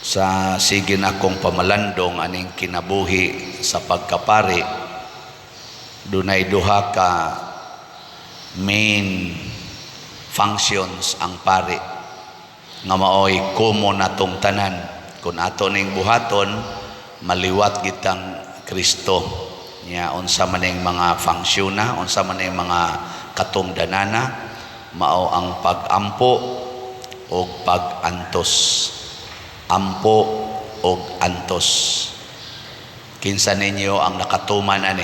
Sa sige nakong pamalandong aning kinabuhi sa pagkapari, dunay duha ka main functions ang pari nga maoy common natong tanan. Kung ato ning buhaton, maliwat kitang Kristo nya. Unsa man ning mga function na, unsa man ning mga katungdanana? Mao ang pag-ampo o pag-antos. Ampo og antos. Kinsa ninyo ang nakatuman ani?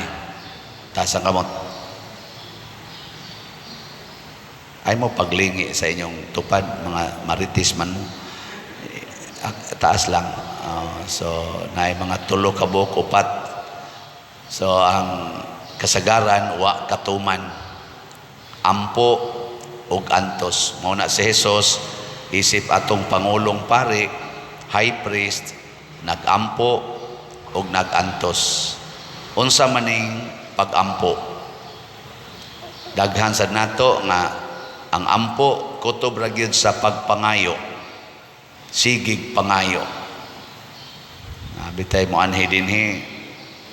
Taas ang kamot. Ay mo paglingi sa inyong tupad, mga maritis man mo. Taas lang. So naay mga tulo ka buok, upat. So ang kasagaran wa katuman ampo og antos. Mao na si Jesus, isip atong pangulong pari, high priest, nagampo og nagantos. Unsa maning pagampo? Daghan sad nato nga ang ampo kutob ra gyud sa pagpangayo, sigig pangayo. Bitay mo anhi dinhi,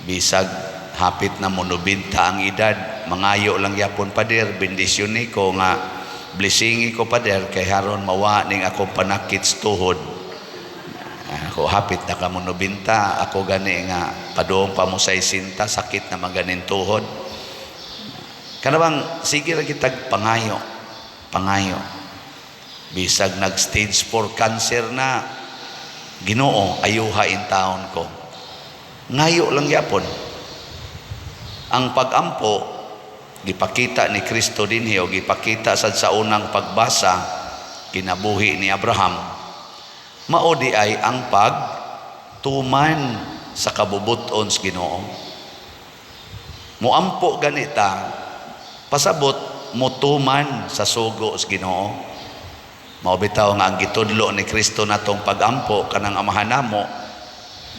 bisag hapit na monobinta ang edad, mangayo lang yapon, "Pader, bendisyon ni ko nga blessingi ko, pader, kay haron mawa ning akong panakit sa tuhod." Ako hapit na ka monobinta, ako gani nga padung pa mo sa isinta, sakit na maganin tuhod. Kana bang sige ra kitag pangayo, pangayo. Bisag nag stage 4 cancer na, "Ginoo, ayuha in taon ko." Ngayo lang yapon. Ang pagampo gipakita ni Kristo dinhi o gipakita sad sa unang pagbasa, kinabuhi ni Abraham. Mao di ay ang pagtuman sa kabubuton sa Ginoo. Muampo ganita, pasabot mutuman sa sugo sa Ginoo. Mao bitaw nga ang gitudlo ni Kristo natong pagampo, kanang Amahan namo,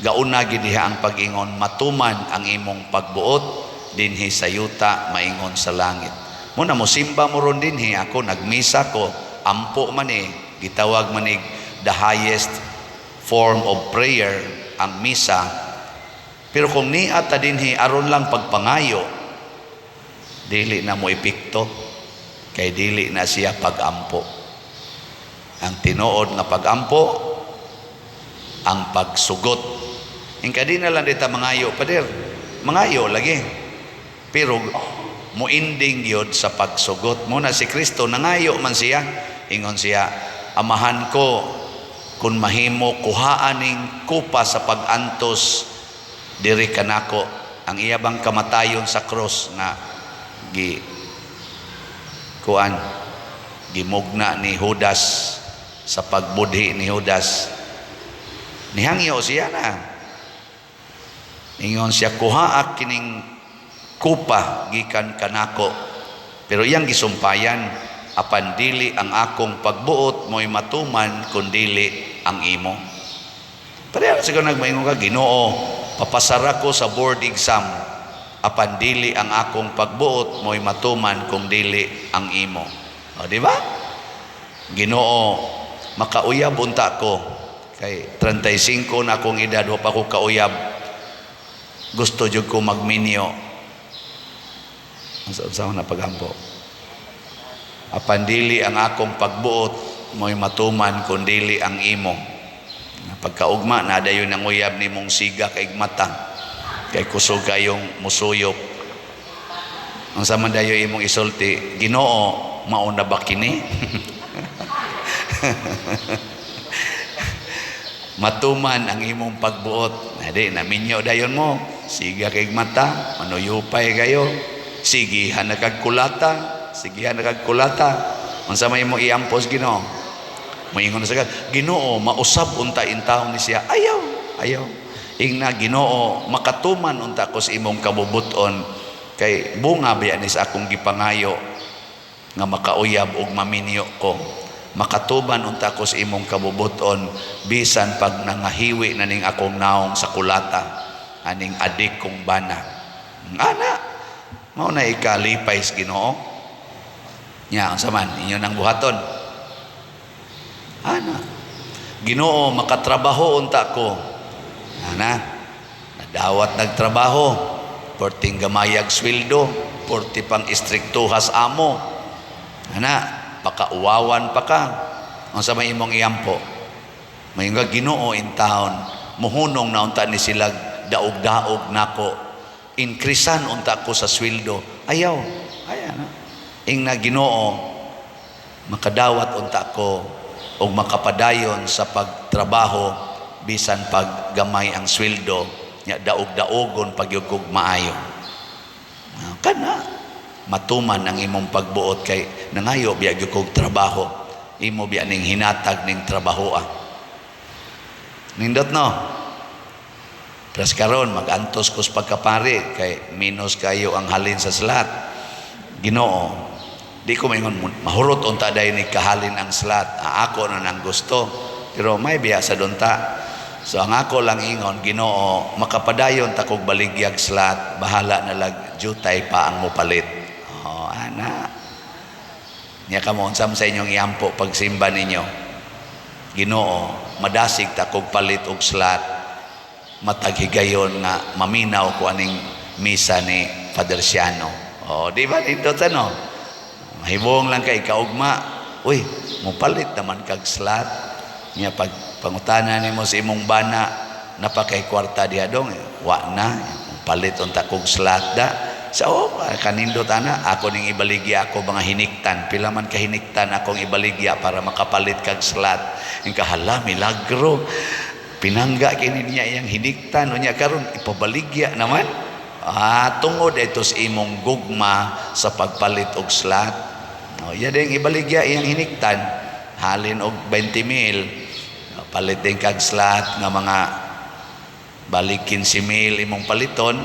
gauna gid diha ang pag-ingon, "Matuman ang imong pagbuot dinhi sa yuta maingon sa langit." Mo na mosimba mo ron dinhi, ako nagmisa ko, ampo man eh, gitawag man ig the highest form of prayer ang misa. Pero kung niya ta dinhi aron lang pagpangayo, dili na mo epekto kay dili na siya pagampo. Ang tinuod nga pagampo, ang pagsugot. Ingka di na lang dita mangayo, pader. Mangayo lagi. Pero muinding yun sa pagsugot. Muna si Kristo, nangayo man siya. Ingon siya, "Amahan ko, kung mahimo kuhaan ning kupa sa pag-antos diri kanako." Ang iya bang kamatayon sa cross nga gi kuan, gimugna ni Judas, sa pagbudhi ni Judas, nihangyo siya na. Ingon siya, "Kuhaa kining kupa gikan kanako." Pero iyang gisumpayan, "Apan dili ang akong pagbuot mo'y matuman kundili ang imo." Pareha siguro nagmaingon ka, "Ginoo, papasara ko sa board exam." "Apan dili ang akong pagbuot mo'y matuman kung dili ang imo." O, di ba? "Ginoo, makauyab unta ko. Kay 35 na akong edad, wa pa ko kauyab. Gusto jud ko magminyo." Ang sa na pagampo? "Apan dili ang akong pagbuot mo'y matuman kun dili ang imo." Pagkaugma na dayon ang uyab nimong siga kay mata. Kay kusog kayong musuyop. Ang sa man dayo imong isulti, "Ginoo, mao na ba kini?" Matuman ang imong pagbuot. Hadi, naminyo dayon mo. Siga kay mata, manuyupay kayo. Sigihan na kag kulata, sigihan na kag kulata. Unsa may imong iampos, Ginoo? Moingon na sa "Ginoo, mausab unta intawon ni siya." Ayaw, ayaw. Ingna, "Ginoo, makatuman unta ko sa imong kabubuton kay bunga biya ni sa akong gipangayo nga makauyab og maminyo ko. Makatuman unta ko sa imong kabubuton bisan pag nangahiwi na ning akong naong sa kulata aning adik kong bana." Ana, mao na ikalipay sa Ginoo. Nya unsa man inyo nang buhaton? Ana. Ginoo, makatrabaho unta ko. Ana, nadawat nagtrabaho, porting gamayag sweldo, porti pang istriktuhas amo. Ana, pakauwawan pa ka. Unsa may imong iampo? May nga, "Ginoo, in town, muhunong na unta ni sila daog-daog nako. Inkrisan unta ko sa sweldo." Ayaw. Ayaw na. Ing na, "Ginoo, makadawat unta ko og makapadayon sa pagtrabaho bisan pag gamay ang sweldo nya, daog-daogon pagyud kog maayo." Ah, kana matuman ang imong pagbuot kay nangayo biya gyud kog trabaho, imo biya ning hinatag ning trabahoa. Nindot, no? Pras karon magantos ko sa pagkapari kay minus kayo ang halin sa slot. Ginoo, di ko maingon mahurot unta dahil ni kahalin ang slot. Ah, ako na nang gusto. Pero may biya sa dunta. So ang ako lang ingon, "Ginoo, makapadayon ta kog baligyag slot, bahala na lag jutay pa ang mopalit." Oh, ana. Nya kamo, unsa man sa inyong iampo pagsimba ninyo? "Ginoo, madasig ta kog palit og slot, matag higayon nga maminaw ko aning misa ni Father Siano." Oh, di ba nindot, ano? Mahibong lang kay kaugma. "Uy, mopalit naman kag slot." Nya pag pangutana nimo sa imong bana, "Napakay kwarta diha dong?" "Wa na." "Palit unta kog slot da." Sa oh, kanindot ana, ako ning ibaligya ako mga hiniktan. Pila man ka hiniktan akong ibaligya para makapalit kag slot? Ing kahala, milagro. Pinangga kini niya iyang hiniktan, unya karon ipabaligya naman. Ah, tungod ito sa imong gugma sa pagpalit og slot. Oh, iya din ibaligya iyang hiniktan. Halin og 20 mil. Palit din kag slot nga mga balik 15 mil imong paliton.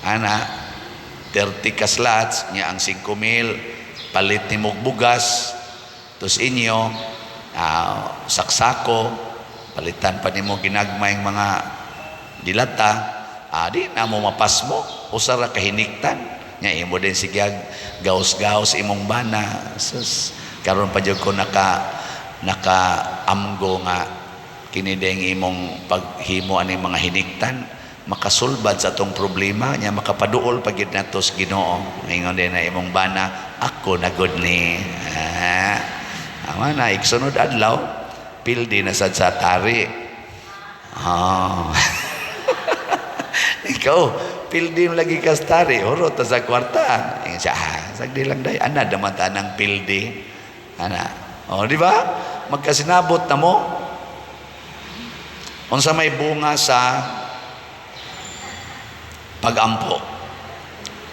Ana, 30 ka slots, nya ang 5 mil, palit nimo og bugas, tos inyo, saksako, palitan pa nimo ginagmayng mga dilata, di na mo mapasmo, usa ra ka hiniktan. Nya imo din sigyag gaos-gaos imong bana. Sus, karon pa jud ko naka amgo nga kini ding imong paghimo aning mga hiniktan makasulbad sa atong problema nya, makapaduol pa gyud nato sa Ginoo. Ingon din na imong bana, "Ako na gud ni." Ah, ama na iksunod adlaw pildi na sad sa tari. Ah. Ikaw, pildi mo lagi ka sa tari, hurot ta sa kwarta. Ingon siya, "Ah, sagdi lang day, ana naman ta ng pildi." Ana. O, di ba? Magkasinabot na mo. Unsa may bunga sa pagampo?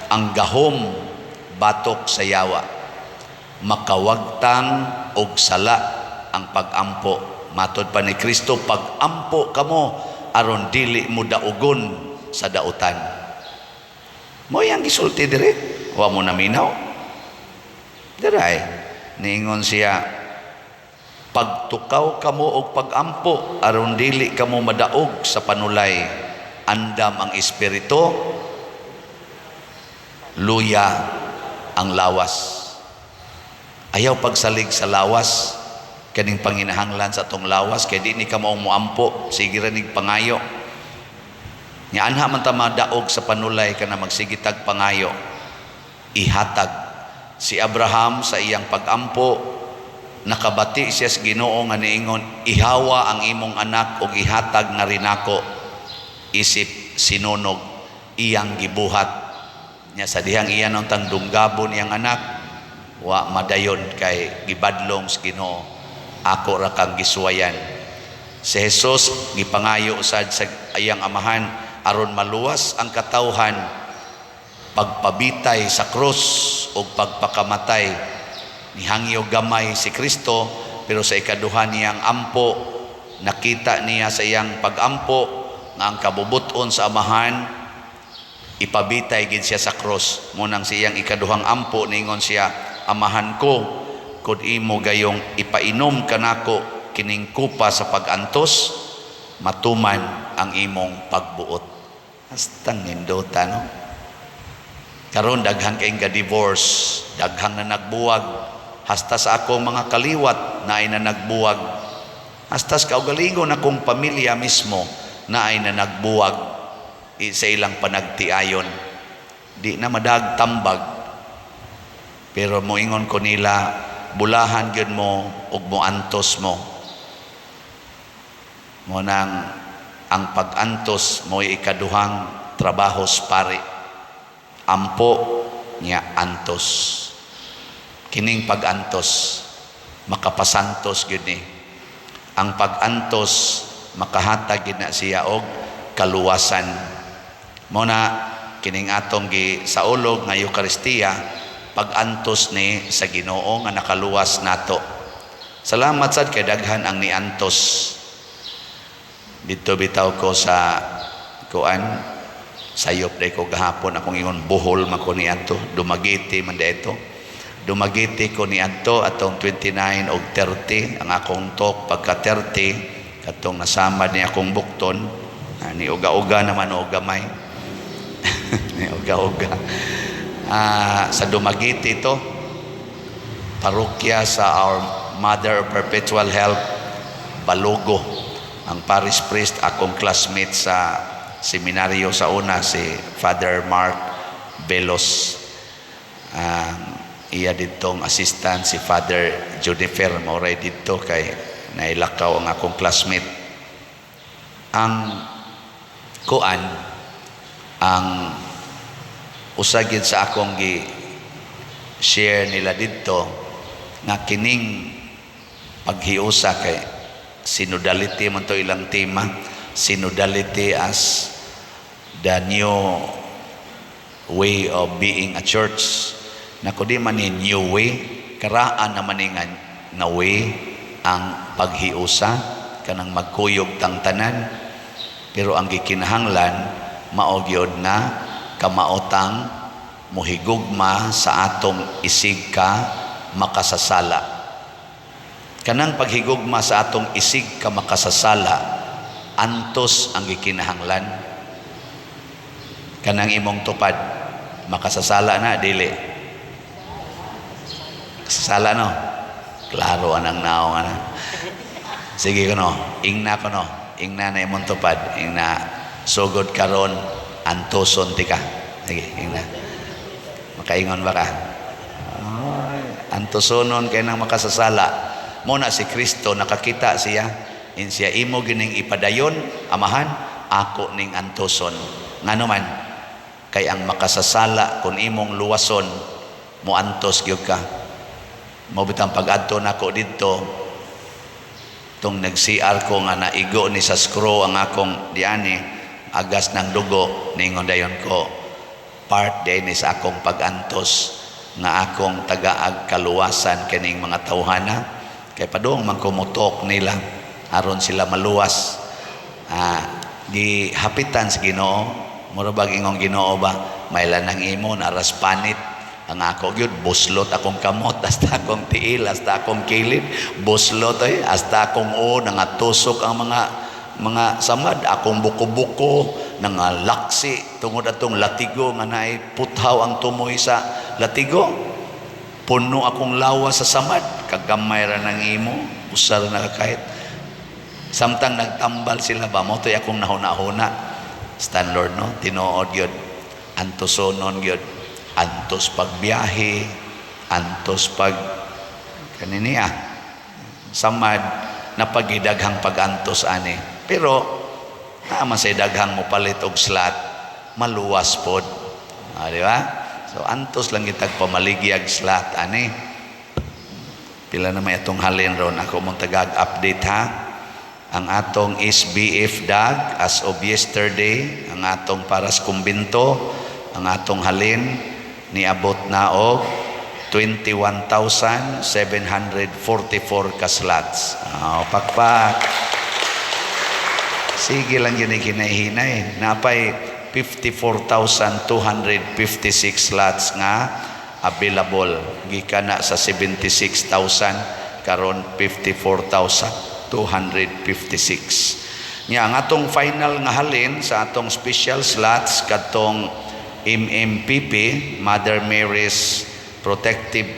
Ang gahom batok sa yawa. Makawagtang og sala ang pagampo. Matod pa ni Kristo, "Pagampo kamo aron dili mo daugon sa dautan." Mo yang gisulti dire, wa mo naminaw. Diray, niingon siya, "Pagtukaw kamo og pagampo aron dili kamo madaog sa panulay. Andam ang espiritu, luya ang lawas." Ayaw pagsalig sa lawas, kaning panginahanglan sa atong lawas kay di ni ka maong moampo, sige ra nig pangayo. Nya anha man ta madaog sa panulay kana magsigitag pangayo. Ihatag si Abraham sa iyang pagampo, nakabati siya sa Ginoo nga niingon, "Ihawa ang imong anak og ihatag nga rinako isip sinunog." Iyang gibuhat nya. Sa dihang iya tang dunggabon iyang anak, wa madayon kay gibadlong sa Ginoo, "Ako ra kang gisuwayan." Si Jesus gipangayo sad sa iyang Amahan aron maluwas ang katawhan pagpabitay sa krus o pagpakamatay. Nihangyo gamay si Kristo, pero sa ikaduha niyang ampo, nakita niya sa iyang pagampo nga ang kabubuton sa Amahan ipabitay gid siya sa krus. Munang sa iyang ikaduhang ampo ningon siya, "Amahan ko, kung imo gayong ipainom kanako kining kupa sa pagantos, matuman ang imong pagbuot." Hastang nindota, no? Karon daghan kayong ga-divorce, daghang na nagbuwag, hasta sa akong mga kaliwat na ay na nagbuwag. Hasta sa kaugalingon akong pamilya mismo na ay na nagbuwag sa ilang panagtiayon. Di na madag tambag. Pero moingon ko nila, bulahan gyud mo ug moantos mo. Mo nang ang pag-antos mo'y ikaduhang trabaho sa pari. Ampo niya, antos. Kining pag-antos makapasantos gyud ni. Ang pag-antos makahatag gyud na siya og kaluwasan. Mo na kining atong gi saulog nga Eukaristiya, pag-antos ni sa Ginoo nga nakaluwas nato. Salamat sad kay daghan ang niantos. Dito bitaw ko sa kuan, sayop day ko gahapon, akong ingon Bohol man ko niadto, Dumaguete man ito. Dumaguete ko niadto atong 29 og 30 ang akong talk. Pagka 30 katong nasamad ni akong bukton, ni uga-uga naman o gamay, ni uga-uga. Sa Dumaguete to, parokya sa Our Mother of Perpetual Help Balogo. Ang parish priest, akong classmate sa seminaryo sa una, si Father Mark Velos. Ang iya ditong assistant si Father Junifer, mao didto kay nailakaw ang akong classmate. Ang kuan, ang usa gid sa akong gi share nila didto nga kining paghiusa kay synodality man to ilang tema, synodality as the new way of being a church. Nako, di man ni new way, karaan naman ni nga way ang paghiusa, kanang magkuyog tang tanan, pero ang gikinahanglan mao gyud nga kamaotang mohigugma sa atong isig ka makasasala. Kanang paghigugma sa atong isig ka makasasala, antos ang gikinahanglan. Kanang imong tupad, makasasala na, dili? Kasasala, no? Klaro anang naong ana. Sige kuno, ingna kuno, ingna na imong tupad, ingna, "Sugod karon antoson tika." Sige, ingna. Makaingon ba ka? Ay, antosonon kay nang makasasala. Mo na si Kristo nakakita siya, in siya, "Imo gining ipadayon, Amahan, ako ning antoson." Ngano man? Kay ang makasasala kung imong luwason, moantos gyud ka. Mao bitang pag-adto nako didto, tong nag-CR ko nga naigo ni sa screw ang akong diani, agas ng dugo, ningon dayon ko, part din ni sa akong pag-antos nga akong tagaag kaluwasan kining mga tawhana, kay padung man kumutok nila aron sila maluwas. Gihapitan sa Ginoo, mura bag ingong Ginoo ba, "Maylan ang imo naras panit." Ang ako gyud, buslot akong kamot, hasta akong tiil, hasta akong kilid buslot ay, hasta akong o nangatusok ang mga samad, akong buko-buko nangalaksi tungod atong latigo nga naay puthaw ang tumoy sa latigo. Puno akong lawas sa samad. Kagamay ra ng imo, usa ra nakakahit. Samtang nagtambal sila ba mo to'y akong nahuna-huna. Stan Lord, no, tinuod gyud, antosonon gyud, antos pagbiyahe, antos pag kaniniya samad, napagidaghang pag-antos ani. Pero naa man say daghang mo palit og slot, maluwas pod. Di ba? So antos lang kitag pamaligyag slot ani. Pila na may atong halin ron? Ako mong tagag update ha. Ang atong SBF DAG as of yesterday, ang atong paras kumbinto, ang atong halin niabot na og 21,744 ka slots. Oh, pakpak. Sige lang yun, kinahinay. Napay 54,256 slots nga available. Gikan na sa 76,000, karon 54,256. Nya ang atong final nga halin sa atong special slots kadtong MMPP, Mother Mary's Protective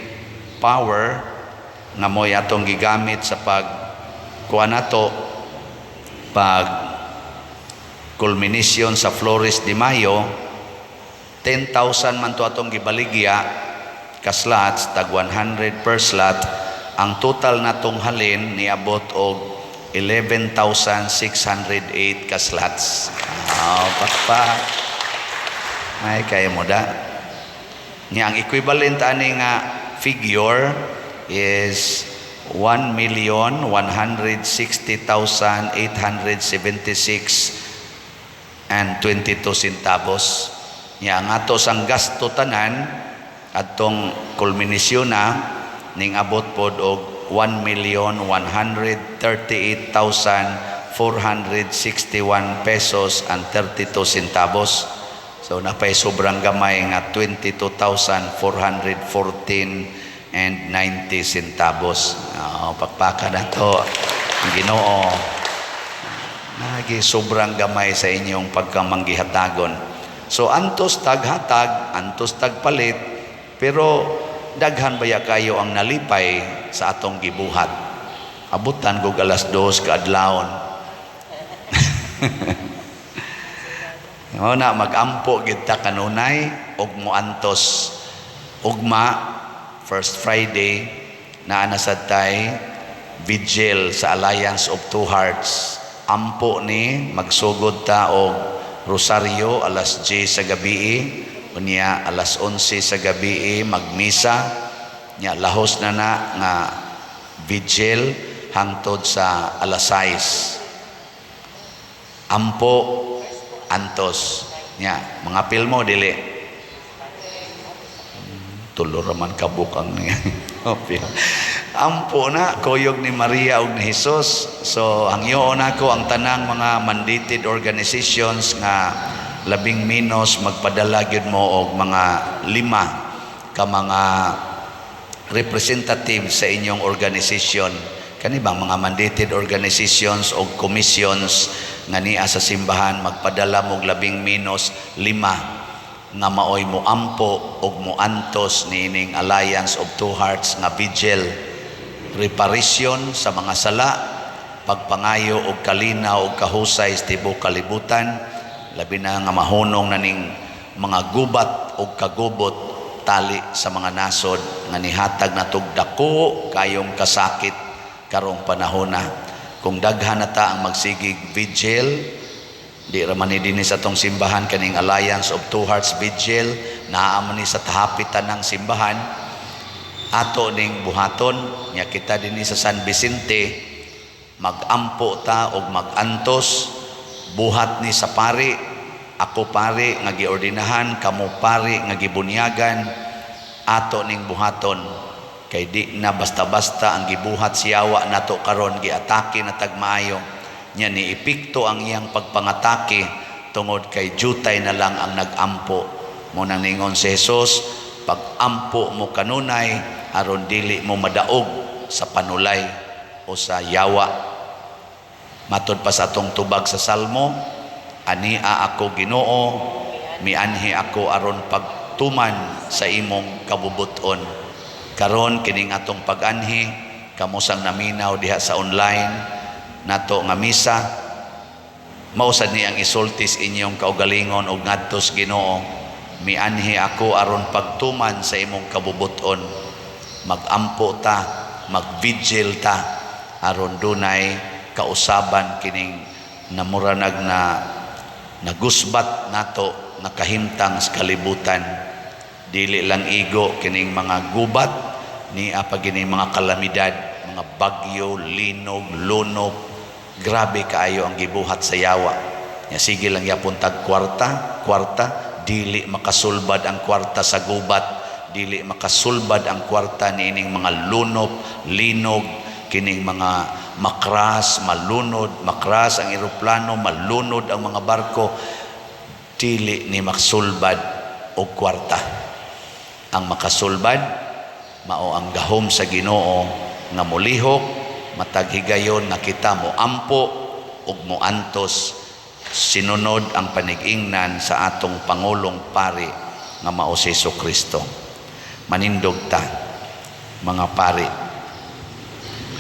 Power, nga mo'y atong gigamit sa pag kuan nato, pag culmination sa Flores de Mayo, 10,000 man to atong gibaligya ka slots, tag 100 per slot. Ang total natong halin niabot og 11,608 ka slots. Ah, pakpak. Ay, kaya mo da. Nya ang equivalent ani nga figure is 1,160,876 and 22 centavos. Nya ang ato sang gasto tanan adtong kulminasyon na ning abot pod og 1,138,461 pesos and 32 centavos. So napay sobrang gamay nga 22,414 and 90 centavos. Oh, pakpaka na to. Ang Ginoo. Nagi sobrang gamay sa inyong pagkamanggihatagon. So antos taghatag, antos tagpalit, pero daghan baya kayo ang nalipay sa atong gibuhat. Abutan kog alas 2 kaadlawon. Mao na magampo gid ta kanunay ug moantos ugma, first Friday, naa na sad tay vigil sa Alliance of Two Hearts. Ampo ni magsugod ta og rosaryo alas 10 sa gabi, unya alas 11 sa gabi magmisa, nya lahos na na nga vigil hangtod sa alas 6. Ampo, antos. Nya mga pilmo dili tulo raman kabukang niya. Ampo na kuyog ni Maria ug ni Jesus. So hangyoon nako ang tanang mga mandated organizations nga labing menos magpadala gyud mo og mga lima ka mga representative sa inyong organization, kani bang mga mandated organizations o commissions nga niya sa simbahan. Magpadala mo og labing menos lima nga maoy moampo og moantos niining Alliance of Two Hearts nga vigil, reparation sa mga sala, pagpangayo og kalinaw og kahusay sa tibuok kalibutan, labi na nga mahunong na ning mga gubat og kagubot tali sa mga nasod nga nihatag natog dako kayong kasakit karong panahona. Kung daghan na ta ang magsigig vigil, di ra man ni dinhi sa atong simbahan kaning Alliance of Two Hearts Vigil, naa man ni sa tahapitan ng simbahan. Ato ning buhaton. Nya kita dinhi sa San Vicente, magampo ta og magantos. Buhat ni sa pari, ako pari nga giordinahan, kamo pari nga gibunyagan, ato ning buhaton kay di na basta-basta ang gibuhat si yawa nato karon. Giatake na tag maayo nya, ni epekto ang iyang pagpangatake tungod kay jutay na lang ang nagampo. Mo nang ningon si Jesus, pag-ampo mo kanunay aron dili mo madaog sa panulay o sa yawa. Matod pa sa atong tubag sa Salmo, "Ania ako, Ginoo, mianhi ako aron pagtuman sa imong kabubuton." Karon kining atong pag-anhi, kamo sang naminaw diha sa online nato nga misa, mao sad ni ang isultis inyong kaugalingon og ngadtos Ginoo, mianhi ako aron pagtuman sa imong kabubuton. Magampo ta, magvigil ta aron dunay kausaban kining namuranag na nagusbat nato nga kahimtang sa kalibutan. Dili lang igo kining mga gubat ni pa kining mga kalamidad, mga bagyo, linog, lunok. Grabe kaayo ang gibuhat sa yawa. Nya sige lang yapon tag kwarta kwarta, dili makasulbad ang kwarta sa gubat, dili makasulbad ang kwarta niining mga lunop, linog, kining mga makras, malunod, makras ang eroplano, malunod ang mga barko. Dili ni makasulbad og kwarta. Ang makasulbad mao ang gahom sa Ginoo nga molihok matag higayon nga kita mo ampo ug moantos sinunod ang panig-ingnan sa atong pangulong pari nga mao si Kristo. Manindog ta, mga pari.